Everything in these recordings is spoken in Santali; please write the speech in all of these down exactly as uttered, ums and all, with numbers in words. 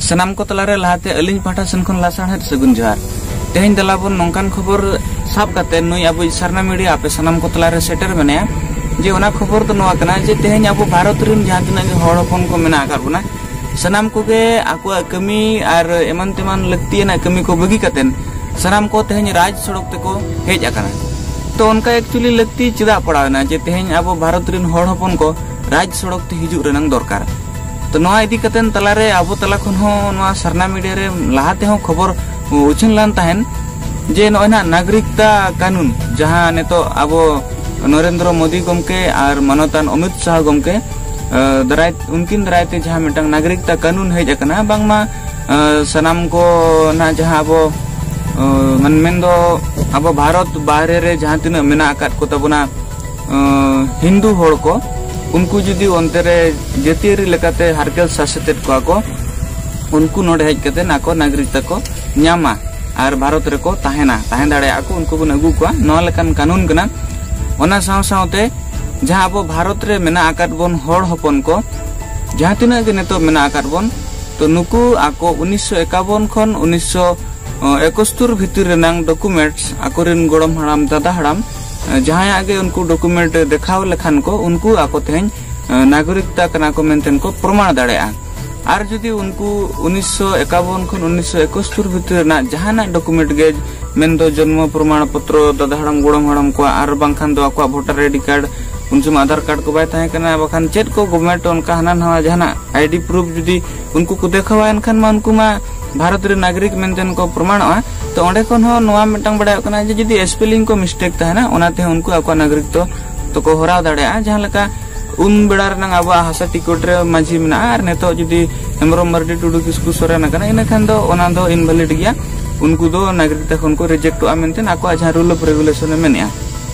ᱥᱟᱱᱟᱢ ᱠᱚ ᱛᱟᱞᱟᱨᱮ ᱞᱟᱦᱟᱛᱮ ᱟᱹᱞᱤᱧ ᱯᱟᱦᱴᱟ ᱥᱮᱱ ᱠᱷᱚᱱ ᱞᱟᱥᱟᱲᱦᱮᱫ ᱥᱟᱹᱜᱩᱱ ᱡᱚᱦᱟᱨ᱾ ᱛᱮᱦᱮᱧ ᱫᱮᱞᱟ ᱵᱚᱱ ᱱᱚᱝᱠᱟᱱ ᱠᱷᱚᱵᱚᱨ ᱥᱟᱵ ᱠᱟᱛᱮ ᱱᱩᱭ ᱟᱵᱚᱭᱤᱡ ᱥᱟᱨᱱᱟ ᱢᱤᱰᱤᱭᱟ ᱟᱯᱮ ᱥᱟᱱᱟᱢ ᱠᱚ ᱛᱟᱞᱟᱨᱮ ᱥᱮᱴᱮᱨ ᱢᱮᱱᱟᱭᱟ, ᱡᱮ ᱚᱱᱟ ᱠᱷᱚᱵᱚᱨ ᱫᱚ ᱱᱚᱣᱟ ᱠᱟᱱᱟ ᱡᱮ ᱛᱮᱦᱮᱧ ᱟᱵᱚ ᱵᱷᱟᱨᱚᱛ ᱨᱮᱱ ᱡᱟᱦᱟᱸ ᱛᱤᱱᱟᱹᱜ ᱜᱮ ᱦᱚᱲ ᱦᱚᱯᱚᱱ ᱠᱚ ᱢᱮᱱᱟᱜ ᱟᱠᱟᱫ ᱵᱚᱱᱟ, ᱥᱟᱱᱟᱢ ᱠᱚᱜᱮ ᱟᱠᱚᱣᱟᱜ ᱠᱟᱹᱢᱤ ᱟᱨ ᱮᱢᱟᱱ ᱛᱮᱢᱟᱱ ᱞᱟᱹᱠᱛᱤᱭᱟᱱᱟᱜ ᱠᱟᱹᱢᱤ ᱠᱚ ᱵᱟᱹᱜᱤ ᱠᱟᱛᱮ ᱥᱟᱱᱟᱢ ᱠᱚ ᱛᱮᱦᱮᱧ ᱨᱟᱡᱽ ᱥᱚᱲᱚᱠ ᱛᱮᱠᱚ ᱦᱮᱡ ᱟᱠᱟᱱᱟ᱾ ᱛᱚ ᱚᱱᱠᱟ actually ᱞᱟᱹᱠᱛᱤ ᱪᱮᱫᱟᱜ ᱯᱟᱲᱟᱣ ᱮᱱᱟ ᱡᱮ ᱛᱮᱦᱮᱧ ᱟᱵᱚ ᱵᱷᱟᱨᱚᱛ ᱨᱮᱱ ᱦᱚᱲ ᱦᱚᱯᱚᱱ ᱠᱚ ᱨᱟᱡᱽ ᱥᱚᱲᱚᱠ ᱛᱮ ᱦᱤᱡᱩᱜ ᱨᱮᱱᱟᱜ ᱫᱚᱨᱠᱟᱨ? ᱛᱚ ᱱᱚᱣᱟ ᱤᱫᱤ ᱠᱟᱛᱮ ᱛᱟᱞᱟᱨᱮ ᱟᱵᱚ ᱛᱟᱞᱟ ᱠᱷᱚᱱ ᱦᱚᱸ ᱱᱚᱣᱟ ᱥᱟᱨᱱᱟ ᱢᱤᱰᱤᱭᱟ ᱨᱮ ᱞᱟᱦᱟ ᱛᱮᱦᱚᱸ ᱠᱷᱚᱵᱚᱨ ᱩᱪᱷᱟᱹᱱ ᱞᱮᱱ ᱛᱟᱦᱮᱱ ᱡᱮ ᱱᱚᱜᱼᱚᱭ ᱱᱟᱜ ᱱᱟᱜᱚᱨᱤᱠᱛᱟ ᱠᱟᱹᱱᱩᱱ, ᱡᱟᱦᱟᱸ ᱱᱤᱛᱚᱜ ᱟᱵᱚ ᱱᱚᱨᱮᱱᱫᱨᱚ ᱢᱳᱫᱤ ᱜᱚᱢᱠᱮ ᱟᱨ ᱢᱟᱱᱚᱛᱟᱱ ᱚᱢᱤᱛ ᱥᱟᱦ ᱜᱚᱢᱠᱮ, ᱟᱸ, ᱫᱟᱨᱟᱭ, ᱩᱱᱠᱤᱱ ᱫᱟᱨᱟᱭ ᱛᱮ ᱡᱟᱦᱟᱸ ᱢᱤᱫᱴᱟᱝ ᱱᱟᱜᱚᱨᱤᱠᱛᱟ ᱠᱟᱹᱱᱩᱱ ᱦᱮᱡ ᱟᱠᱟᱱᱟ, ᱵᱟᱝᱢᱟ, ᱟᱸ, ᱥᱟᱱᱟᱢ ᱠᱚ ᱱᱟᱜ ᱡᱟᱦᱟᱸ ᱟᱵᱚ, ᱟᱸ, ᱢᱟᱱ-, ᱢᱮᱱᱫᱚ ᱟᱵᱚ ᱵᱷᱟᱨᱚᱛ ᱵᱟᱦᱨᱮ ᱨᱮ ᱡᱟᱦᱟᱸ ᱛᱤᱱᱟᱹᱜ ᱢᱮᱱᱟᱜ ᱟᱠᱟᱫ ᱠᱚ ᱛᱟᱵᱚᱱᱟ, ᱟᱸ, ᱦᱤᱱᱫᱩ ᱦᱚᱲ ᱠᱚ, ᱩᱱᱠᱩ ᱡᱩᱫᱤ ᱚᱱᱛᱮ ᱨᱮ ᱡᱟᱹᱛᱤᱭᱟᱹᱨᱤ ᱞᱮᱠᱟᱛᱮ ᱦᱟᱨᱠᱮᱛ ᱥᱟᱥᱮᱛᱮᱫ ᱠᱚᱣᱟ ᱠᱚ, ᱩᱱᱠᱩ ᱱᱚᱰᱮ ᱦᱮᱡ ᱠᱟᱛᱮ ᱟᱠᱚ ᱱᱟᱜᱚᱨᱤᱠᱛᱟ ᱠᱚ ᱧᱟᱢᱟ ᱟᱨ ᱵᱷᱟᱨᱚᱛ ᱨᱮᱠᱚ ᱛᱟᱦᱮᱱᱟ, ᱛᱟᱦᱮᱸ ᱫᱟᱲᱮᱭᱟᱜᱼᱟ ᱠᱚ, ᱩᱱᱠᱩ ᱵᱚᱱ ᱟᱹᱜᱩ ᱠᱚᱣᱟ, ᱱᱚᱣᱟ ᱞᱮᱠᱟᱱ ᱠᱟᱹᱱᱩᱱ ᱠᱟᱱᱟ᱾ ᱚᱱᱟ ᱥᱟᱶ ᱥᱟᱶᱛᱮ ᱡᱟᱦᱟᱸ ᱟᱵᱚ ᱵᱷᱟᱨᱚᱛ ᱨᱮ ᱢᱮᱱᱟᱜ ᱟᱠᱟᱫ ᱵᱚᱱ ᱦᱚᱲ ᱦᱚᱯᱚᱱ ᱠᱚ, ᱡᱟᱦᱟᱸ ᱛᱤᱱᱟᱹᱜ ᱜᱮ ᱱᱤᱛᱚᱜ ᱢᱮᱱᱟᱜ ᱟᱠᱟᱫ ᱵᱚᱱ, ᱛᱚ ᱱᱩᱠᱩ ᱟᱠᱚ ᱩᱱᱤᱥᱥᱚ ᱮᱠᱟᱵᱚᱱ ᱠᱷᱚᱱ ᱩᱱᱤᱥᱥᱚ ᱮᱠᱚᱥᱛᱩᱨ ᱵᱷᱤᱛᱤᱨ ᱨᱮᱱᱟᱝ ᱰᱚᱠᱩᱢᱮᱱᱴᱥ ᱟᱠᱚᱨᱮᱱ ᱜᱚᱲᱚᱢ ᱦᱟᱲᱟᱢ, ᱫᱟᱫᱟ ᱦᱟᱲᱟᱢ, ᱡᱟᱦᱟᱸᱭᱟᱜ ᱜᱮ ᱩᱱᱠᱩ ᱰᱚᱠᱩᱢᱮᱱᱴ ᱫᱮᱠᱷᱟᱣ ᱞᱮᱠᱷᱟᱱ ᱠᱚ, ᱩᱱᱠᱩ ᱟᱠᱚ ᱛᱮᱦᱮᱧ ᱱᱟᱜᱚᱨᱤᱠᱛᱟ ᱠᱟᱱᱟ ᱠᱚ ᱢᱮᱱᱛᱮ ᱠᱚ ᱯᱨᱚᱢᱟᱬ ᱫᱟᱲᱮᱭᱟᱜᱼᱟ᱾ ᱟᱨ ᱡᱩᱫᱤ ᱩᱱᱠᱩ ᱩᱱᱤᱥᱥᱚ ᱮᱠᱟᱵᱚᱱ ᱠᱷᱚᱱ ᱩᱱᱤᱥᱥᱚ ᱮᱠᱚᱥᱛᱩᱨ ᱵᱷᱤᱛᱤᱨ ᱨᱮᱱᱟᱜ ᱡᱟᱦᱟᱱᱟᱜ ᱰᱚᱠᱩᱢᱮᱱᱴ ᱜᱮ, ᱢᱮᱱᱫᱚ ᱡᱚᱱᱢᱚ ᱯᱨᱚᱢᱟᱬ ᱯᱚᱛᱨᱚ ᱫᱟᱫᱟ ᱦᱟᱲᱟᱢ ᱜᱚᱲᱚᱢ ᱦᱟᱲᱟᱢ ᱠᱚᱣᱟᱜ, ᱟᱨ ᱵᱟᱝᱠᱷᱟᱱ ᱫᱚ ᱟᱠᱚᱣᱟᱜ ᱵᱷᱳᱴᱟᱨ ᱟᱭᱰᱤ ᱠᱟᱨᱰ, ᱩᱱ ᱥᱚᱢᱚᱭ ᱟᱫᱷᱟᱨ ᱠᱟᱨᱰ ᱠᱚ ᱵᱟᱭ ᱛᱟᱦᱮᱸ ᱠᱟᱱᱟ, ᱵᱟᱠᱷᱟᱱ ᱪᱮᱫ ᱠᱚ ᱜᱚᱵᱷᱢᱮᱱᱴ ᱚᱱᱠᱟ ᱦᱟᱱᱟ ᱱᱟᱣᱟ ᱡᱟᱦᱟᱱᱟᱜ ᱟᱭᱰᱤ ᱯᱨᱩᱯᱷ ᱡᱩᱫᱤ ᱩᱱᱠᱩ ᱠᱚ ᱫᱮᱠᱷᱟᱣᱟ, ᱮᱱᱠᱷᱟᱱ ᱢᱟ ᱩᱱᱠᱩ ᱢᱟ ᱵᱷᱟᱨᱚᱛ ᱨᱮᱱ ᱱᱟᱜᱚᱨᱤᱠ ᱢᱮᱱᱛᱮ ᱠᱚ ᱯᱨᱚᱢᱟᱬᱚᱜᱼᱟ᱾ ᱛᱚ ᱚᱸᱰᱮ ᱠᱷᱚᱱ ᱦᱚᱸ ᱱᱚᱣᱟ ᱢᱤᱫᱴᱟᱝ ᱵᱟᱲᱟᱭᱚᱜ ᱠᱟᱱᱟ ᱡᱮ ᱡᱩᱫᱤ ᱥᱯᱮᱞᱤᱝ ᱠᱚ ᱢᱤᱥᱴᱮᱠ ᱛᱟᱦᱮᱱᱟ, ᱚᱱᱟ ᱛᱮᱦᱚᱸ ᱩᱱᱠᱩ ᱟᱠᱚᱣᱟᱜ ᱱᱟᱜᱚᱨᱤᱠᱛᱚ ᱛᱚᱠᱚ ᱦᱚᱨᱟᱣ ᱫᱟᱲᱮᱭᱟᱜᱼᱟ᱾ ᱡᱟᱦᱟᱸ ᱞᱮᱠᱟ ᱩᱱ ᱵᱮᱲᱟ ᱨᱮᱱᱟᱜ ᱟᱵᱚᱣᱟᱜ ᱦᱟᱥᱟ ᱴᱤᱠᱤᱴ ᱨᱮ ᱢᱟᱹᱡᱷᱤ ᱢᱮᱱᱟᱜᱼᱟ, ᱟᱨ ᱱᱤᱛᱚᱜ ᱡᱩᱫᱤ ᱦᱮᱢᱵᱨᱚᱢ, ᱢᱟᱨᱰᱤ, ᱴᱩᱰᱩ, ᱠᱤᱥᱠᱩ, ᱥᱚᱨᱮᱱ ᱟᱠᱟᱱᱟ, ᱤᱱᱟᱹᱠᱷᱟᱱ ᱫᱚ ᱚᱱᱟ ᱫᱚ ᱤᱱᱵᱷᱮᱞᱤᱰ ᱜᱮᱭᱟ, ᱩᱱᱠᱩ ᱫᱚ ᱱᱟᱜᱚᱨᱤᱠᱛᱟ ᱠᱷᱚᱱ ᱠᱚ ᱨᱤᱡᱮᱠᱴᱚᱜᱼᱟ ᱢᱮᱱᱛᱮ ᱟᱠᱚᱣᱟᱜ ᱡᱟᱦᱟᱸ ᱨᱩᱞ ᱚᱯᱷ ᱨᱮᱜᱩᱞᱮᱥᱚᱱ ᱮ ᱢᱮᱱᱮᱜᱼᱟ᱾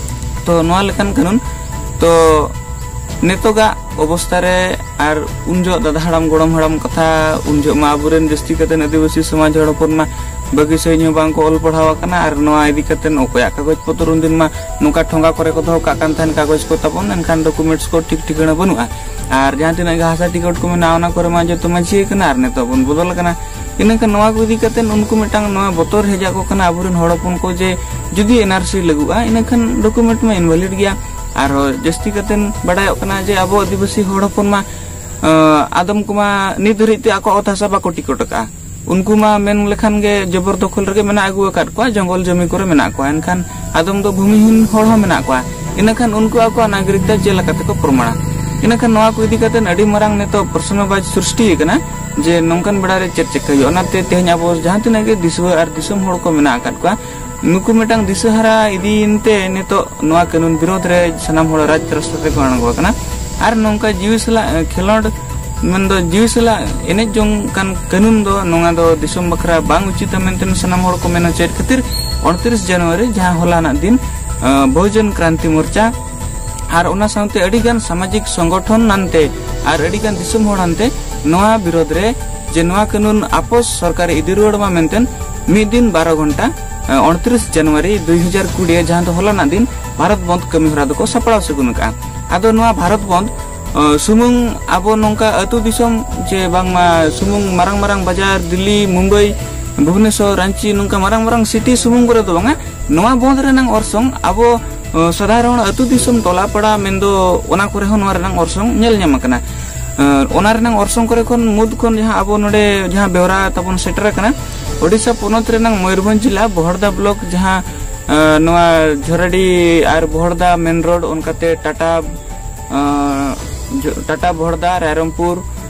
ᱛᱚ ᱱᱚᱣᱟ ᱞᱮᱠᱟᱱ ᱠᱟᱹᱱᱩᱱ, ᱛᱚ ᱱᱤᱛᱚᱜᱟᱜ ᱚᱵᱚᱥᱛᱟ ᱨᱮ ᱟᱨ ᱩᱱ ᱡᱚᱦᱚᱜ ᱫᱟᱫᱟ ᱦᱟᱲᱟᱢ ᱜᱚᱲᱚᱢ ᱦᱟᱲᱟᱢ ᱠᱟᱛᱷᱟ, ᱩᱱ ᱡᱚᱦᱚᱜ ᱢᱟ ᱟᱵᱚᱨᱮᱱ ᱡᱟᱹᱥᱛᱤ ᱠᱟᱛᱮ ᱟᱹᱫᱤᱵᱟᱹᱥᱤ ᱥᱚᱢᱟᱡᱽ ᱦᱚᱲ ᱦᱚᱯᱚᱱ ᱢᱟ ᱵᱷᱟᱹᱜᱤ ᱥᱟᱺᱦᱤᱡ ᱦᱚᱸ ᱵᱟᱝ ᱠᱚ ᱚᱞ ᱯᱟᱲᱦᱟᱣ ᱟᱠᱟᱱᱟ, ᱟᱨ ᱱᱚᱣᱟ ᱤᱫᱤ ᱠᱟᱛᱮ ᱚᱠᱚᱭᱟᱜ ᱠᱟᱜᱚᱡᱽ ᱯᱚᱛᱚᱨ, ᱩᱱᱫᱤᱱ ᱢᱟ ᱱᱚᱝᱠᱟ ᱴᱷᱚᱸᱜᱟ ᱠᱚᱨᱮ ᱠᱚ ᱫᱚᱦᱚ ᱠᱟᱜ ᱠᱟᱱ ᱛᱟᱦᱮᱸᱱ ᱠᱟᱜᱚᱡᱽ ᱠᱚ ᱛᱟᱵᱚᱱ, ᱮᱱᱠᱷᱟᱱ ᱰᱚᱠᱩᱢᱮᱱᱴᱥ ᱠᱚ ᱴᱷᱤᱠ ᱴᱷᱤᱠᱟᱹᱱᱟ ᱵᱟᱹᱱᱩᱜᱼᱟ᱾ ᱟᱨ ᱡᱟᱦᱟᱸ ᱛᱤᱱᱟᱹᱜ ᱜᱮ ᱦᱟᱥᱟ ᱴᱤᱠᱤᱴ ᱠᱚ ᱢᱮᱱᱟᱜᱼᱟ, ᱚᱱᱟ ᱠᱚᱨᱮ ᱢᱟ ᱡᱚᱛᱚ ᱢᱟᱹᱡᱷᱤ ᱟᱠᱟᱱᱟ ᱟᱨ ᱱᱤᱛᱚᱜ ᱵᱚᱱ ᱵᱚᱫᱚᱞ ᱟᱠᱟᱱᱟ᱾ ᱤᱱᱟᱹᱠᱷᱟᱱ ᱱᱚᱣᱟ ᱠᱚ ᱤᱫᱤ ᱠᱟᱛᱮ ᱩᱱᱠᱩ ᱢᱤᱫᱴᱟᱝ ᱱᱚᱣᱟ ᱵᱚᱛᱚᱨ ᱦᱮᱡ ᱟᱠᱚ ᱠᱟᱱᱟ ᱟᱵᱚᱨᱮᱱ ᱦᱚᱲ ᱦᱚᱯᱚᱱ ᱠᱚ, ᱡᱮ ᱡᱩᱫᱤ ᱮᱱᱟᱨᱥᱤ ᱞᱟᱹᱜᱩᱜᱼᱟ, ᱤᱱᱟᱹᱠᱷᱟᱱ ᱰᱚᱠᱩᱢᱮᱱᱴ ᱢᱟ ᱤᱱᱵᱷᱮᱞᱤᱰ ᱜᱮᱭᱟ᱾ ᱟᱨᱦᱚᱸ ᱡᱟᱹᱥᱛᱤ ᱠᱟᱛᱮ ᱵᱟᱰᱟᱭᱚᱜ ᱠᱟᱱᱟ ᱡᱮ ᱟᱵᱚ ᱟᱹᱫᱤᱵᱟᱹᱥᱤ ᱦᱚᱲ ᱦᱚᱯᱚᱱ ᱢᱟ, ᱟᱸ, ᱟᱫᱚᱢ ᱠᱚᱢᱟ ᱱᱤᱛ ᱫᱷᱟᱹᱨᱤᱡ ᱛᱮ ᱟᱠᱚᱣᱟᱜ ᱚᱛ ᱦᱟᱥᱟ ᱵᱟᱠᱚ ᱴᱤᱠᱤᱴ ᱟᱠᱟᱫᱼᱟ᱾ ᱩᱱᱠᱩ ᱢᱟ ᱢᱮᱱ ᱞᱮᱠᱷᱟᱱ ᱜᱮ ᱡᱚᱵᱚᱨ ᱫᱚᱠᱷᱚᱞ ᱨᱮᱜᱮ ᱢᱮᱱᱟᱜ ᱟᱹᱜᱩ ᱟᱠᱟᱫ ᱠᱚᱣᱟ, ᱡᱚᱝᱜᱚᱞ ᱡᱚᱢᱤ ᱠᱚᱨᱮ ᱢᱮᱱᱟᱜ ᱠᱚᱣᱟ᱾ ᱮᱱᱠᱷᱟᱱ ᱟᱫᱚᱢ ᱫᱚ ᱵᱷᱩᱢᱤᱦᱤᱱ ᱦᱚᱲ ᱦᱚᱸ ᱢᱮᱱᱟᱜ ᱠᱚᱣᱟ᱾ ᱤᱱᱟᱹᱠᱷᱟᱱ ᱩᱱᱠᱩ ᱟᱠᱚᱣᱟᱜ ᱱᱟᱜᱚᱨᱤᱠᱛᱟ ᱪᱮᱫ ᱞᱮᱠᱟ ᱛᱮᱠᱚ ᱯᱨᱚᱢᱟᱬᱟ? ᱤᱱᱟᱹᱠᱷᱟᱱ ᱱᱚᱣᱟ ᱠᱚ ᱤᱫᱤ ᱠᱟᱛᱮ ᱟᱹᱰᱤ ᱢᱟᱨᱟᱝ ᱱᱤᱛᱚᱜ ᱯᱨᱚᱥᱱᱚᱵᱟᱪ ᱥᱨᱤᱥᱴᱤ ᱟᱠᱟᱱᱟ ᱡᱮ ᱱᱚᱝᱠᱟᱱ ᱵᱮᱲᱟ ᱨᱮ ᱪᱮᱫ ᱪᱤᱠᱟᱹ ᱦᱩᱭᱩᱜᱼᱟ᱾ ᱚᱱᱟᱛᱮ ᱛᱮᱦᱮᱧ ᱟᱵᱚ ᱡᱟᱦᱟᱸ ᱛᱤᱱᱟᱹᱜ ᱜᱮ ᱫᱤᱥᱩᱣᱟᱹ ᱟᱨ ᱫᱤᱥᱚᱢ ᱦᱚᱲ ᱠᱚ ᱢᱮᱱᱟᱜ ᱟᱠᱟᱫ ᱠᱚᱣᱟ, ᱱᱩᱠᱩ ᱢᱤᱫᱴᱟᱝ ᱫᱤᱥᱟᱹ ᱦᱟᱨᱟ ᱤᱫᱤᱭᱮᱱ ᱛᱮ ᱱᱤᱛᱚᱜ ᱱᱚᱣᱟ ᱠᱟᱹᱱᱩᱱ ᱵᱤᱨᱳᱫᱷ ᱨᱮ ᱥᱟᱱᱟᱢ ᱦᱚᱲ ᱨᱟᱡᱽ ᱨᱟᱥᱛᱟ ᱛᱮᱠᱚ ᱟᱬᱜᱚ ᱟᱠᱟᱱᱟ᱾ ᱟᱨ ᱱᱚᱝᱠᱟ ᱡᱤᱣᱤ ᱥᱟᱞᱟᱜ, ᱮ, ᱠᱷᱮᱞᱳᱰ, ᱢᱮᱱᱫᱚ ᱡᱤᱣᱤ ᱥᱟᱞᱟᱜ ᱮᱱᱮᱡ ᱡᱚᱝ ᱠᱟᱱ ᱠᱟᱹᱱᱩᱱ ᱫᱚ, ᱱᱚᱣᱟ ᱫᱚ ᱫᱤᱥᱚᱢ ᱵᱟᱠᱷᱨᱟ ᱵᱟᱝ ᱩᱪᱤᱛᱟ ᱢᱮᱱᱛᱮ ᱥᱟᱱᱟᱢ ᱦᱚᱲ ᱠᱚ ᱢᱮᱱ ᱦᱚᱪᱚᱭᱮᱫ ᱠᱷᱟᱹᱛᱤᱨ ᱩᱱᱛᱨᱤᱥ ᱡᱟᱱᱩᱣᱟᱨᱤ, ᱡᱟᱦᱟᱸ ᱦᱚᱞᱟᱱᱟᱜ ᱫᱤᱱ, ᱮ, ᱵᱚᱦᱩᱡᱚᱱ ᱠᱨᱟᱱᱛᱤ ᱢᱳᱨᱪᱟ ᱟᱨ ᱚᱱᱟ ᱥᱟᱶᱛᱮ ᱟᱹᱰᱤᱜᱟᱱ ᱥᱟᱢᱟᱡᱤᱠ ᱥᱚᱝᱜᱚᱴᱷᱚᱱ ᱱᱟᱱᱛᱮ ᱟᱨ ᱟᱹᱰᱤᱜᱟᱱ ᱫᱤᱥᱚᱢ ᱦᱚᱲ ᱟᱱᱛᱮ ᱱᱚᱣᱟ ᱵᱤᱨᱳᱫᱷ ᱨᱮ, ᱡᱮ ᱱᱚᱣᱟ ᱠᱟᱹᱱᱩᱱ ᱟᱯᱚᱥ ᱥᱚᱨᱠᱟᱨᱮ ᱤᱫᱤ ᱨᱩᱣᱟᱹᱲ ᱢᱟ ᱢᱮᱱᱛᱮ, ᱢᱤᱫ ᱫᱤᱱ ᱵᱟᱨᱚ ᱜᱷᱚᱱᱴᱟ, ᱮ, ᱩᱱᱛᱨᱤᱥ ᱡᱟᱱᱩᱣᱟᱨᱤ ᱫᱩᱭ ᱦᱟᱡᱟᱨ ᱠᱩᱲᱤ, ᱡᱟᱦᱟᱸ ᱫᱚ ᱦᱚᱞᱟᱱᱟᱜ ᱫᱤᱱ, ᱵᱷᱟᱨᱚᱛ ᱵᱚᱱᱫᱷ ᱠᱟᱹᱢᱤ ᱦᱚᱨᱟ ᱫᱚᱠᱚ ᱥᱟᱯᱲᱟᱣ ᱥᱟᱹᱜᱩᱱ ᱟᱠᱟᱫᱼᱟ᱾ ᱟᱫᱚ ᱱᱚᱣᱟ ᱵᱷᱟᱨᱚᱛ ᱵᱚᱱᱫᱷ, ᱮ, ᱥᱩᱢᱩᱝ ᱟᱵᱚ ᱱᱚᱝᱠᱟ ᱟᱹᱛᱩ ᱫᱤᱥᱚᱢ ᱪᱮ ᱵᱟᱝᱢᱟ ᱥᱩᱢᱩᱝ ᱢᱟᱨᱟᱝ ᱢᱟᱨᱟᱝ ᱵᱟᱡᱟᱨ, ᱫᱤᱞᱞᱤ, ᱢᱩᱢᱵᱟᱭ, ᱵᱷᱩᱵᱽᱱᱮᱥᱚᱨ, ᱨᱟᱺᱪᱤ, ᱱᱚᱝᱠᱟ ᱢᱟᱨᱟᱝ ᱢᱟᱨᱟᱝ ᱥᱤᱴᱤ ᱥᱩᱢᱩᱝ ᱠᱚᱨᱮ ᱫᱚ ᱵᱟᱝᱟ, ᱱᱚᱣᱟ ᱵᱚᱱᱫᱷ ᱨᱮᱱᱟᱝ ᱚᱨᱥᱚᱝ ᱟᱵᱚ, ᱚ, ᱥᱟᱫᱷᱟᱨᱚᱱ ᱟᱹᱛᱩ ᱫᱤᱥᱚᱢ ᱴᱚᱞᱟ ᱯᱟᱲᱟ ᱢᱮᱱᱫᱚ ᱚᱱᱟ ᱠᱚᱨᱮ ᱦᱚᱸ ᱱᱚᱣᱟ ᱨᱮᱱᱟᱝ ᱚᱨᱥᱚᱝ ᱧᱮᱞ ᱧᱟᱢ ᱟᱠᱟᱱᱟ᱾ ᱚ, ᱚᱱᱟ ᱨᱮᱱᱟᱝ ᱚᱨᱥᱚᱝ ᱠᱚᱨᱮ ᱠᱷᱚᱱ ᱢᱩᱫᱽ ᱠᱷᱚᱱ ᱡᱟᱦᱟᱸ ᱟᱵᱚ ᱱᱚᱰᱮ ᱡᱟᱦᱟᱸ ᱵᱮᱣᱨᱟ ᱛᱟᱵᱚᱱ ᱥᱮᱴᱮᱨ ᱟᱠᱟᱱᱟ, ᱳᱰᱤᱥᱟ ᱯᱚᱱᱚᱛ ᱨᱮᱱᱟᱝ ᱢᱚᱭᱩᱨᱵᱷᱚᱸᱡᱽ ᱡᱤᱞᱟ ᱵᱚᱦᱚᱲᱫᱟ ᱵᱞᱚᱠ ᱡᱟᱦᱟᱸ, ᱚ, ᱱᱚᱣᱟ ᱡᱷᱚᱨᱟᱰᱤ ᱟᱨ ᱵᱚᱦᱚᱲᱫᱟ ᱢᱮᱱ ᱨᱳᱰ, ᱚᱱᱠᱟᱛᱮ ᱴᱟᱴᱟ, ᱚ, ᱡᱷᱚ-, ᱴᱟᱴᱟ ᱵᱚᱦᱚᱲᱫᱟ, ᱨᱟᱭᱨᱚᱝᱯᱩᱨ,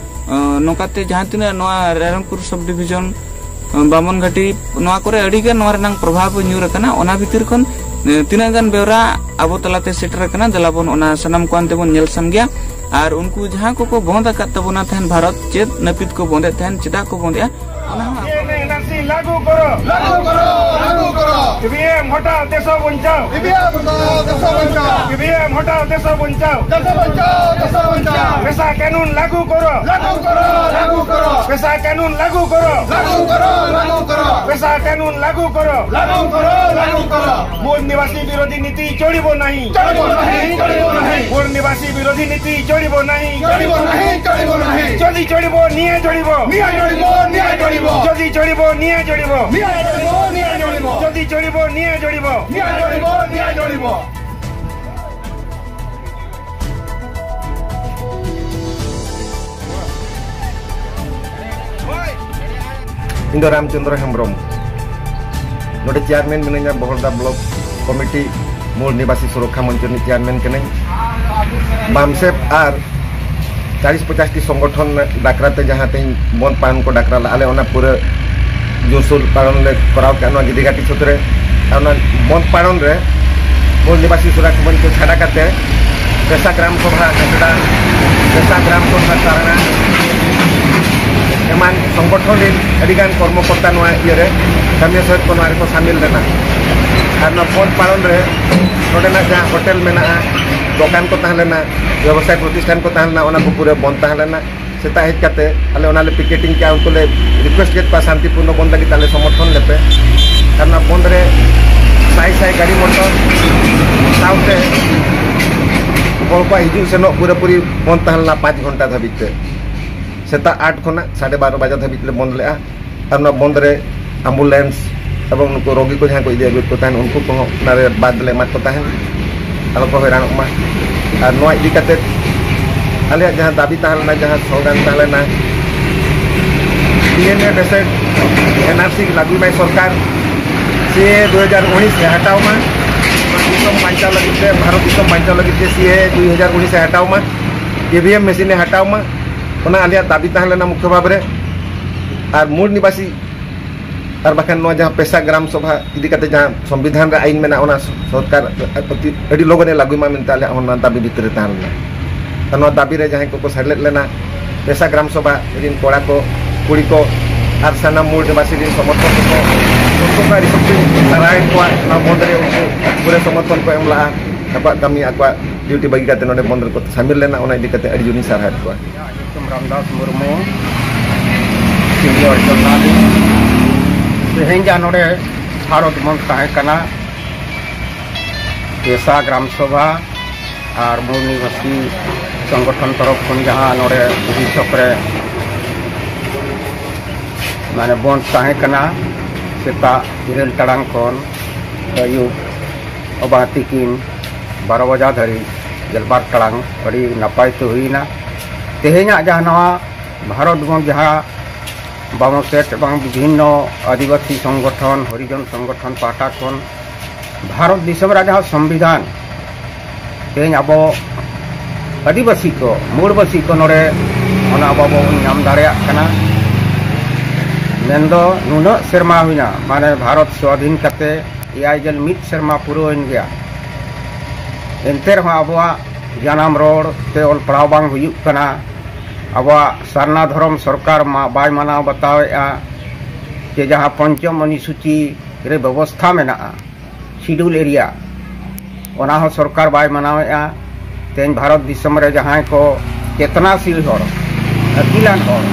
ᱚ, ᱱᱚᱝᱠᱟᱛᱮ ᱡᱟᱦᱟᱸ ᱛᱤᱱᱟᱹᱜ ᱱᱚᱣᱟ ᱨᱟᱭᱨᱚᱝᱯᱩᱨ ᱥᱟᱵ ᱰᱤᱵᱷᱤᱡᱚᱱ, ᱵᱟᱢᱚᱱ ᱜᱷᱟᱴᱤ, ᱱᱚᱣᱟ ᱠᱚᱨᱮ ᱟᱹᱰᱤ ᱜᱟᱱ ᱱᱚᱣᱟ ᱨᱮᱱᱟᱝ ᱯᱨᱚᱵᱷᱟᱵᱽ ᱧᱩᱨ ᱟᱠᱟᱱᱟ᱾ ᱚᱱᱟ ᱵᱷᱤᱛᱤᱨ ᱠᱷᱚᱱ, ᱮ, ᱛᱤᱱᱟᱹᱜ ᱜᱟᱱ ᱵᱮᱣᱨᱟ ᱟᱵᱚ ᱛᱟᱞᱟᱛᱮ ᱥᱮᱴᱮᱨ ᱟᱠᱟᱱᱟ, ᱫᱮᱞᱟ ᱵᱚᱱ ᱚᱱᱟ ᱥᱟᱱᱟᱢ ᱠᱚ ᱟᱱᱛᱮ ᱵᱚᱱ ᱧᱮᱞ ᱥᱟᱢᱜᱮᱭᱟ᱾ ᱟᱨ ᱩᱱᱠᱩ ᱡᱟᱦᱟᱸ ᱠᱚᱠᱚ ᱵᱚᱸᱫ ᱟᱠᱟᱫ ᱛᱟᱵᱚᱱᱟ ᱛᱟᱦᱮᱱ ᱵᱷᱟᱨᱚᱛ, ᱪᱮᱫ ᱱᱟᱹᱯᱤᱛ ᱠᱚ ᱵᱚᱸᱫᱮᱫ ᱛᱟᱦᱮᱱ, ᱪᱮᱫᱟᱜ ᱠᱚ ᱵᱚᱸᱫᱮᱜᱼᱟ, ᱚᱱᱟ ᱦᱚᱸ ᱟᱵᱚ लागू करो। लागू करो, लागू करो। ईवीएम हटाओ, देश बचाओ। ईवीएम हटाओ, देश बचाओ। ईवीएम हटाओ, देश बचाओ। देश बचाओ, देश बचाओ। पेसा कानून लागू करो। लागू करो, लागू करो। पेसा कानून लागू करो। लागू करो, लागू करो। पेसा कानून लागू करो। लागू करो, लागू करो। मूल निवासी विरोधी नीति चलिबो नहीं। चलिबो नहीं, चलिबो नहीं। मूल निवासी विरोधी नीति चलिबो नहीं। चलिबो नहीं, चलिबो नहीं। जल्दी चलिबो, निया चलिबो। निया चलिबो, निया चलिबो। जल्दी चलिबो, निया चलिबो। निया चलिबो, निया चलिबो। जल्दी चलिबो, निया चलिबो। निया चलिबो, निया चलिबो। ᱤᱧ ᱫᱚ ᱨᱟᱢᱪᱚᱸᱫᱽᱨᱚ ᱦᱮᱢᱵᱨᱚᱢ, ᱱᱚᱰᱮ ᱪᱮᱭᱟᱨᱢᱮᱱ ᱢᱤᱱᱟᱹᱧᱟ, ᱵᱚᱦᱚᱲᱫᱟ ᱵᱞᱚᱠ ᱠᱚᱢᱤᱴᱤ ᱢᱩᱞ ᱱᱤᱵᱟᱥᱤ ᱥᱩᱨᱚᱠᱠᱷᱟ ᱢᱚᱧᱪᱚ ᱨᱤᱱᱤᱡ ᱪᱮᱭᱟᱨᱢᱮᱱ ᱠᱟᱹᱱᱟᱹᱧ᱾ ᱵᱟᱢᱥᱮᱯ ᱟᱨ ᱪᱟᱞᱤᱥ ᱯᱚᱪᱟᱥ ᱴᱤ ᱥᱚᱝᱜᱚᱴᱷᱚᱱ ᱰᱟᱠᱨᱟ ᱛᱮ ᱡᱟᱦᱟᱸ ᱛᱮᱦᱮᱧ ᱵᱚᱱᱫ ᱯᱟᱲᱚᱱ ᱠᱚ ᱰᱟᱠᱨᱟ ᱞᱟᱜᱼᱟ, ᱟᱞᱮ ᱚᱱᱟ ᱯᱩᱨᱟᱹ ᱡᱳᱨᱥᱳᱨ ᱯᱟᱲᱚᱱ ᱞᱮ ᱠᱚᱨᱟᱣ ᱠᱮᱫᱼᱟ ᱱᱚᱣᱟ ᱜᱤᱫᱤᱜᱷᱟᱴᱤ ᱥᱩᱨ ᱨᱮ᱾ ᱟᱨ ᱚᱱᱟ ᱵᱚᱱᱫ ᱯᱟᱲᱚᱱ ᱨᱮ ᱢᱩᱞ ᱱᱤᱵᱟᱥᱤ ᱥᱩᱨᱚᱠᱠᱷᱟ ᱢᱚᱧᱪᱚ ᱪᱷᱟᱰᱟ ᱠᱟᱛᱮ ᱯᱮᱥᱟ ᱜᱨᱟᱢ ᱥᱚᱵᱷᱟ ᱠᱷᱟᱛᱲᱟ, ᱯᱮᱥᱟ ᱜᱨᱟᱢ ᱥᱚᱵᱷᱟ ᱛᱟᱨᱟᱱᱟ ᱮᱢᱟᱱ ᱥᱚᱝᱜᱚᱴᱷᱚᱱ ᱨᱮᱱ ᱟᱹᱰᱤᱜᱟᱱ ᱠᱚᱨᱢᱚᱠᱚᱨᱛᱟ ᱱᱚᱣᱟ ᱤᱭᱟᱹᱨᱮ ᱠᱟᱹᱢᱤ ᱥᱚᱦᱮᱫ ᱠᱚ ᱱᱚᱣᱟ ᱨᱮᱠᱚ ᱥᱟᱢᱤᱞ ᱞᱮᱱᱟ᱾ ᱟᱨ ᱱᱚᱣᱟ ᱵᱚᱱᱫ ᱯᱟᱲᱚᱱ ᱨᱮ ᱱᱚᱰᱮᱱᱟᱜ ᱡᱟᱦᱟᱸ ᱦᱳᱴᱮᱞ ᱢᱮᱱᱟᱜᱼᱟ, ᱫᱚᱠᱟᱱ ᱠᱚ ᱛᱟᱦᱮᱸ ᱞᱮᱱᱟ, ᱵᱮᱵᱚᱥᱟᱭ ᱯᱨᱚᱛᱤᱥᱴᱷᱟᱱ ᱠᱚ ᱛᱟᱦᱮᱸ ᱞᱮᱱᱟ, ᱚᱱᱟ ᱠᱚ ᱯᱩᱨᱟᱹ ᱵᱚᱱᱫ ᱛᱟᱦᱮᱸ ᱞᱮᱱᱟ᱾ ᱥᱮᱛᱟᱜ ᱦᱮᱡ ᱠᱟᱛᱮ ᱟᱞᱮ ᱚᱱᱟ ᱞᱮ ᱯᱤᱠᱮᱴᱤᱝ ᱠᱮᱜᱼᱟ, ᱩᱱᱠᱩ ᱞᱮ ᱨᱤᱠᱩᱭᱮᱥᱴ ᱠᱮᱫ ᱠᱚᱣᱟ ᱥᱟᱱᱛᱤᱯᱩᱨᱱᱚ ᱵᱚᱱᱫ ᱞᱟᱹᱜᱤᱫ ᱟᱞᱮ ᱥᱚᱢᱚᱨᱛᱷᱚᱱ ᱞᱮᱯᱮ᱾ ᱟᱨ ᱚᱱᱟ ᱵᱚᱱᱫ ᱨᱮ ᱥᱟᱭ ᱥᱟᱭ ᱜᱟᱹᱰᱤ ᱢᱚᱴᱚᱨ ᱥᱟᱶᱛᱮ ᱦᱚᱲ ᱠᱚᱣᱟᱜ ᱦᱤᱡᱩᱜ ᱥᱮᱱᱚᱜ ᱯᱩᱨᱟᱹᱯᱩᱨᱤ ᱵᱚᱱᱫ ᱛᱟᱦᱮᱸ ᱞᱮᱱᱟ ᱯᱟᱸᱪ ᱜᱷᱚᱱᱴᱟ ᱫᱷᱟᱹᱵᱤᱡ ᱛᱮ᱾ ᱥᱮᱛᱟᱜ ᱟᱴ ᱠᱷᱚᱱᱟᱜ ᱥᱟᱲᱮ ᱵᱟᱨᱚ ᱵᱟᱡᱟ ᱫᱷᱟᱹᱵᱤᱡ ᱞᱮ ᱵᱚᱱᱫ ᱞᱮᱜᱼᱟ᱾ ᱟᱨ ᱚᱱᱟ ᱵᱚᱱᱫ ᱨᱮ ᱟᱢᱵᱩᱞᱮᱱᱥ ᱮᱵᱚᱝ ᱱᱩᱠᱩ ᱨᱳᱜᱤ ᱠᱚ ᱡᱟᱦᱟᱸᱭ ᱠᱚ ᱤᱫᱤ ᱟᱹᱜᱩᱭᱮᱫ ᱠᱚ ᱛᱟᱦᱮᱸᱱ, ᱩᱱᱠᱩ ᱠᱚᱦᱚᱸ ᱚᱱᱟ ᱨᱮ ᱵᱟᱫ ᱞᱮ ᱮᱢᱟᱫ ᱠᱚ ᱛᱟᱦᱮᱸᱱ, ᱟᱞᱚ ᱠᱚ ᱦᱚᱭᱨᱟᱱᱚᱜ ᱢᱟ᱾ ᱟᱨ ᱱᱚᱣᱟ ᱤᱫᱤ ᱠᱟᱛᱮ ᱟᱞᱮᱭᱟᱜ ᱡᱟᱦᱟᱸ ᱫᱟᱹᱵᱤ ᱛᱟᱦᱮᱸ ᱞᱮᱱᱟ, ᱡᱟᱦᱟᱸ ᱥᱞᱳᱜᱟᱱ ᱛᱟᱦᱮᱸ ᱞᱮᱱᱟ, ᱰᱤᱮᱱᱮ ᱵᱮᱥᱮᱰ ᱮᱱᱟᱨᱥᱤ ᱞᱟᱹᱜᱩᱭ ᱢᱟᱭ ᱥᱚᱨᱠᱟᱨ, ᱥᱤᱮ ᱫᱩ ᱦᱟᱡᱟᱨ ᱩᱱᱤᱥ ᱮ ᱦᱟᱴᱟᱣ ᱢᱟ, ᱫᱤᱥᱚᱢ ᱵᱟᱧᱪᱟᱣ ᱞᱟᱹᱜᱤᱫ ᱛᱮ, ᱵᱷᱟᱨᱚᱛ ᱫᱤᱥᱚᱢ ᱵᱟᱧᱪᱟᱣ ᱞᱟᱹᱜᱤᱫ ᱛᱮ ᱥᱤᱮ ᱫᱩ ᱦᱟᱡᱟᱨ ᱩᱱᱤᱥ ᱮ ᱦᱟᱴᱟᱣ ᱢᱟ, ᱤᱵᱷᱤᱮᱢ ᱢᱮᱥᱤᱱ ᱮ ᱦᱟᱴᱟᱣ ᱢᱟ, ᱚᱱᱟ ᱟᱞᱮᱭᱟᱜ ᱫᱟᱹᱵᱤ ᱛᱟᱦᱮᱸ ᱞᱮᱱᱟ ᱢᱩᱠᱷᱭᱚ ᱵᱷᱟᱵᱽ ᱨᱮ᱾ ᱟᱨ ᱢᱩᱞ ᱱᱤᱵᱟᱥᱤ ᱟᱨ ᱵᱟᱠᱷᱟᱱ ᱱᱚᱣᱟ ᱡᱟᱦᱟᱸ ᱯᱮᱥᱟ ᱜᱨᱟᱢ ᱥᱚᱵᱷᱟ ᱤᱫᱤ ᱠᱟᱛᱮ ᱡᱟᱦᱟᱸ ᱥᱚᱝᱵᱤᱫᱷᱟᱱ ᱨᱮ ᱟᱭᱤᱱ ᱢᱮᱱᱟᱜᱼᱟ, ᱚᱱᱟ ᱥᱚᱨᱠᱟᱨ ᱯᱨᱚᱛᱤ ᱟᱹᱰᱤ ᱞᱚᱜᱚᱱᱮ ᱞᱟᱹᱜᱩᱭ ᱢᱟ ᱢᱮᱱᱛᱮ ᱟᱞᱮᱭᱟᱜ ᱦᱚᱸ ᱱᱚᱣᱟ ᱫᱟᱹᱵᱤ ᱵᱷᱤᱛᱨᱤ ᱨᱮ ᱛᱟᱦᱮᱸ ᱞᱮᱱᱟ᱾ ᱟᱨ ᱱᱚᱣᱟ ᱫᱟᱹᱵᱤ ᱨᱮ ᱡᱟᱦᱟᱸᱭ ᱠᱚᱠᱚ ᱥᱮᱞᱮᱫ ᱞᱮᱱᱟ, ᱯᱮᱥᱟ ᱜᱨᱟᱢ ᱥᱚᱵᱷᱟ ᱨᱤᱱ ᱠᱚᱲᱟ ᱠᱚ, ᱠᱩᱲᱤ ᱠᱚ, ᱟᱨ ᱥᱟᱱᱟᱢ ᱢᱩᱲ ᱱᱤᱵᱟᱥᱤ ᱨᱮᱱ ᱥᱚᱢᱚᱨᱛᱷᱚᱠ ᱠᱚ, ᱩᱱᱠᱩ ᱠᱚ ᱟᱹᱰᱤ ᱥᱚᱠᱛᱤᱧ ᱥᱟᱨᱦᱟᱣᱮᱫ ᱠᱚᱣᱟ᱾ ᱱᱚᱣᱟ ᱵᱚᱱᱫᱷ ᱨᱮ ᱩᱱᱠᱩ ᱯᱩᱨᱟᱹ ᱥᱚᱢᱚᱨᱛᱷᱚᱱ ᱠᱚ ᱮᱢ ᱞᱟᱜᱼᱟ᱾ ᱟᱠᱚᱣᱟᱜ ᱠᱟᱹᱢᱤ, ᱟᱠᱚᱣᱟᱜ ᱰᱤᱭᱩᱴᱤ ᱵᱟᱹᱜᱤ ᱠᱟᱛᱮ ᱱᱚᱰᱮ ᱵᱚᱱᱫᱷ ᱨᱮᱠᱚ ᱥᱟᱢᱤᱞ ᱞᱮᱱᱟ, ᱚᱱᱟ ᱤᱫᱤ ᱠᱟᱛᱮ ᱟᱹᱰᱤ ᱡᱳᱨᱤᱧ ᱥᱟᱨᱦᱟᱣᱮᱫ ᱠᱚᱣᱟ᱾ ᱤᱧᱟᱹᱜ ᱧᱩᱛᱩᱢ ᱨᱟᱢᱫᱟᱥ ᱢᱩᱨᱢᱩ, ᱥᱤᱝᱜᱚᱲ ᱪᱚᱱᱫᱟᱞᱤ᱾ ᱛᱮᱦᱮᱧ ᱡᱟᱦᱟᱸ ᱱᱚᱰᱮ ᱵᱷᱟᱨᱚᱛ ᱵᱚᱱᱫᱷ ᱛᱟᱦᱮᱸ ᱠᱟᱱᱟ, ᱯᱮᱥᱟ ᱜᱨᱟᱢ ᱥᱚᱵᱷᱟ ᱟᱨ ᱢᱩᱲ ᱱᱤᱵᱟᱥᱤ ᱥᱚᱝᱜᱚᱴᱷᱚᱱ ᱛᱚᱨᱚᱯ ᱠᱷᱚᱱ ᱡᱟᱦᱟᱸ ᱱᱚᱰᱮ ᱵᱤᱫᱷᱤ ᱪᱷᱚᱠ ᱨᱮ ᱢᱟᱱᱮ ᱵᱚᱱᱫᱷ ᱛᱟᱦᱮᱸ ᱠᱟᱱᱟ, ᱥᱮᱛᱟᱜ ᱤᱨᱟᱹᱞ ᱴᱟᱲᱟᱝ ᱠᱷᱚᱱ ᱟᱹᱭᱩᱵ ᱚᱵᱟ ᱛᱤᱠᱤᱱ ᱵᱟᱨᱚ ᱵᱟᱡᱟ ᱫᱷᱟᱹᱨᱤᱡ, ᱜᱮᱞᱵᱟᱨ ᱴᱟᱲᱟᱝ, ᱟᱹᱰᱤ ᱱᱟᱯᱟᱭ ᱛᱮ ᱦᱩᱭᱱᱟ᱾ ᱛᱮᱦᱮᱧᱟᱜ ᱡᱟᱦᱟᱸ ᱱᱚᱣᱟ ᱵᱷᱟᱨᱚᱛ ᱵᱚᱱᱫᱷ, ᱡᱟᱦᱟᱸ ᱵᱟᱢᱚᱥᱮᱴ ᱮᱵᱚᱝ ᱵᱤᱵᱷᱤᱱᱱᱚ ᱟᱹᱫᱤᱵᱟᱹᱥᱤ ᱥᱚᱝᱜᱚᱴᱷᱚᱱ, ᱦᱚᱨᱤᱡᱚᱱ ᱥᱚᱝᱜᱚᱴᱷᱚᱱ ᱯᱟᱦᱴᱟ ᱠᱷᱚᱱ ᱵᱷᱟᱨᱚᱛ ᱫᱤᱥᱚᱢ ᱨᱮᱭᱟᱜ ᱡᱟᱦᱟᱸ ᱥᱚᱝᱵᱤᱫᱷᱟᱱ, ᱛᱮᱦᱮᱧ ᱟᱵᱚ ᱟᱹᱫᱤᱵᱟᱹᱥᱤ ᱠᱚ, ᱢᱩᱲᱵᱟᱹᱥᱤ ᱠᱚ ᱱᱚᱰᱮ ᱚᱱᱟ ᱵᱟᱵᱚᱱ ᱧᱟᱢ ᱫᱟᱲᱮᱭᱟᱜ ᱠᱟᱱᱟ᱾ ᱢᱮᱱᱫᱚ ᱱᱩᱱᱟᱹᱜ ᱥᱮᱨᱢᱟ ᱦᱩᱭᱱᱟ, ᱢᱟᱱᱮ ᱵᱷᱟᱨᱚᱛ ᱥᱣᱟᱫᱷᱤᱱ ᱠᱟᱛᱮ ᱮᱭᱟᱭ ᱜᱮᱞ ᱢᱤᱫ ᱥᱮᱨᱢᱟ ᱯᱩᱨᱟᱹᱣᱮᱱ ᱜᱮᱭᱟ᱾ ᱮᱱᱛᱮ ᱨᱮᱦᱚᱸ ᱟᱵᱚᱣᱟᱜ ᱡᱟᱱᱟᱢ ᱨᱚᱲ ᱛᱮ ᱚᱞ ᱯᱟᱲᱦᱟᱣ ᱵᱟᱝ ᱦᱩᱭᱩᱜ ᱠᱟᱱᱟ᱾ ᱟᱵᱚᱣᱟᱜ ᱥᱟᱨᱱᱟ ᱫᱷᱚᱨᱚᱢ ᱥᱚᱨᱠᱟᱨ ᱢᱟ ᱵᱟᱭ ᱢᱟᱱᱟᱣ ᱵᱟᱛᱟᱣᱮᱫᱼᱟ, ᱡᱮ ᱡᱟᱦᱟᱸ ᱯᱚᱧᱪᱚᱢ ᱚᱱᱩᱥᱩᱪᱤ ᱨᱮ ᱵᱮᱵᱚᱥᱛᱷᱟ ᱢᱮᱱᱟᱜᱼᱟ, ᱥᱤᱰᱩᱞ ᱮᱨᱤᱭᱟ, ᱚᱱᱟ ᱦᱚᱸ ᱥᱚᱨᱠᱟᱨ ᱵᱟᱭ ᱢᱟᱱᱟᱣᱮᱫᱼᱟ᱾ ᱛᱮᱦᱮᱧ ᱵᱷᱟᱨᱚᱛ ᱫᱤᱥᱚᱢ ᱨᱮ ᱡᱟᱦᱟᱸᱭ ᱠᱚ ᱪᱮᱛᱱᱟᱥᱤᱞ ᱦᱚᱲ, ᱟᱹᱠᱤᱞᱟᱱ ᱦᱚᱲ,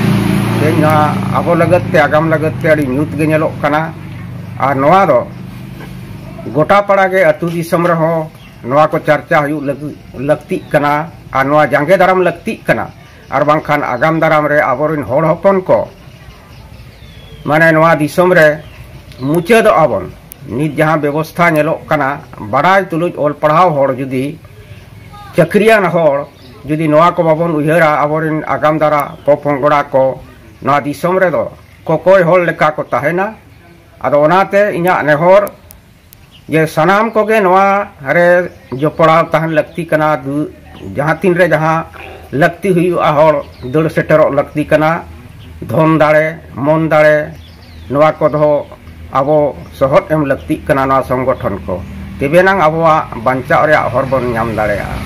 ᱛᱮᱦᱮᱧ ᱱᱚᱣᱟ ᱟᱵᱚ ᱞᱟᱹᱜᱤᱫ ᱛᱮ, ᱟᱜᱟᱢ ᱞᱟᱹᱜᱤᱫ ᱛᱮ ᱟᱹᱰᱤ ᱧᱩᱛ ᱜᱮ ᱧᱮᱞᱚᱜ ᱠᱟᱱᱟ᱾ ᱟᱨ ᱱᱚᱣᱟ ᱫᱚ ᱜᱚᱴᱟ ᱯᱟᱲᱟ ᱜᱮ ᱟᱹᱛᱩ ᱫᱤᱥᱚᱢ ᱨᱮᱦᱚᱸ ᱱᱚᱣᱟ ᱠᱚ ᱪᱟᱨᱪᱟ ᱦᱩᱭᱩᱜ ᱞᱟᱹᱜᱤ-, ᱞᱟᱹᱠᱛᱤᱜ ᱠᱟᱱᱟ ᱟᱨ ᱱᱚᱣᱟ ᱡᱟᱸᱜᱮ ᱫᱟᱨᱟᱢ ᱞᱟᱹᱠᱛᱤᱜ ᱠᱟᱱᱟ᱾ ᱟᱨ ᱵᱟᱝᱠᱷᱟᱱ ᱟᱜᱟᱢ ᱫᱟᱨᱟᱢ ᱨᱮ ᱟᱵᱚᱨᱮᱱ ᱦᱚᱲ ᱦᱚᱯᱚᱱ ᱠᱚ, ᱢᱟᱱᱮ, ᱱᱚᱣᱟ ᱫᱤᱥᱚᱢ ᱨᱮ ᱢᱩᱪᱟᱹᱫᱚᱜᱼᱟ ᱵᱚᱱ᱾ ᱱᱤᱛ ᱡᱟᱦᱟᱸ ᱵᱮᱵᱚᱥᱛᱷᱟ ᱧᱮᱞᱚᱜ ᱠᱟᱱᱟ, ᱵᱟᱰᱟᱭ ᱛᱩᱞᱩᱡ ᱚᱞ ᱯᱟᱲᱦᱟᱣ ᱦᱚᱲ ᱡᱩᱫᱤ, ᱪᱟᱹᱠᱨᱤᱭᱟᱱ ᱦᱚᱲ ᱡᱩᱫᱤ ᱱᱚᱣᱟ ᱠᱚ ᱵᱟᱵᱚᱱ ᱩᱭᱦᱟᱹᱨᱟ, ᱟᱵᱚᱨᱮᱱ ᱟᱜᱟᱢ ᱫᱟᱨᱟ ᱯᱚᱯᱚᱝᱲᱟ ᱠᱚ ᱱᱚᱣᱟ ᱫᱤᱥᱚᱢ ᱨᱮᱫᱚ ᱠᱚᱠᱚᱭ ᱦᱚᱲ ᱞᱮᱠᱟ ᱠᱚ ᱛᱟᱦᱮᱱᱟ᱾ ᱟᱫᱚ ᱚᱱᱟᱛᱮ ᱤᱧᱟᱹᱜ ᱱᱮᱦᱚᱨ ᱡᱮ ᱥᱟᱱᱟᱢ ᱠᱚᱜᱮ ᱱᱚᱣᱟ ᱨᱮ ᱡᱚᱯᱲᱟᱣ ᱛᱟᱦᱮᱱ ᱞᱟᱹᱠᱛᱤ ᱠᱟᱱᱟ᱾ ᱫᱩ-, ᱡᱟᱦᱟᱸ ᱛᱤᱱ ᱨᱮ ᱡᱟᱦᱟᱸ ᱞᱟᱹᱠᱛᱤ ᱦᱩᱭᱩᱜᱼᱟ, ᱦᱚᱲ ᱫᱟᱹᱲ ᱥᱮᱴᱮᱨᱚᱜ ᱞᱟᱹᱠᱛᱤ ᱠᱟᱱᱟ᱾ ᱫᱷᱚᱱ ᱫᱟᱲᱮ, ᱢᱚᱱ ᱫᱟᱲᱮ, ᱱᱚᱣᱟ ᱠᱚᱫᱚ ᱟᱵᱚ ᱥᱚᱦᱚᱫ ᱮᱢ ᱞᱟᱹᱠᱛᱤᱜ ᱠᱟᱱᱟ ᱱᱚᱣᱟ ᱥᱚᱝᱜᱚᱴᱷᱚᱱ ᱠᱚ, ᱛᱚᱵᱮᱱᱟᱝ ᱟᱵᱚᱣᱟᱜ ᱵᱟᱧᱪᱟᱣ ᱨᱮᱭᱟᱜ ᱦᱚᱨ ᱵᱚᱱ ᱧᱟᱢ ᱫᱟᱲᱮᱭᱟᱜᱼᱟ᱾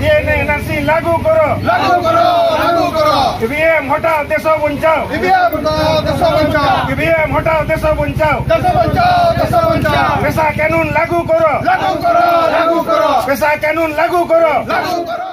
ডিএনএ এনআরসি লাগু করো। লাগু করো, লাগু করো। ইভিএম হটাও, দেশ বাঁচাও। ইভিএম হটাও, দেশ বাঁচাও। ইভিএম হটাও, দেশ বাঁচাও। দেশ বাঁচাও, দেশ বাঁচাও। পেশা কানুন লাগু করো। লাগু করো, লাগু করো। পেশা কানুন লাগু করো। লাগু করো।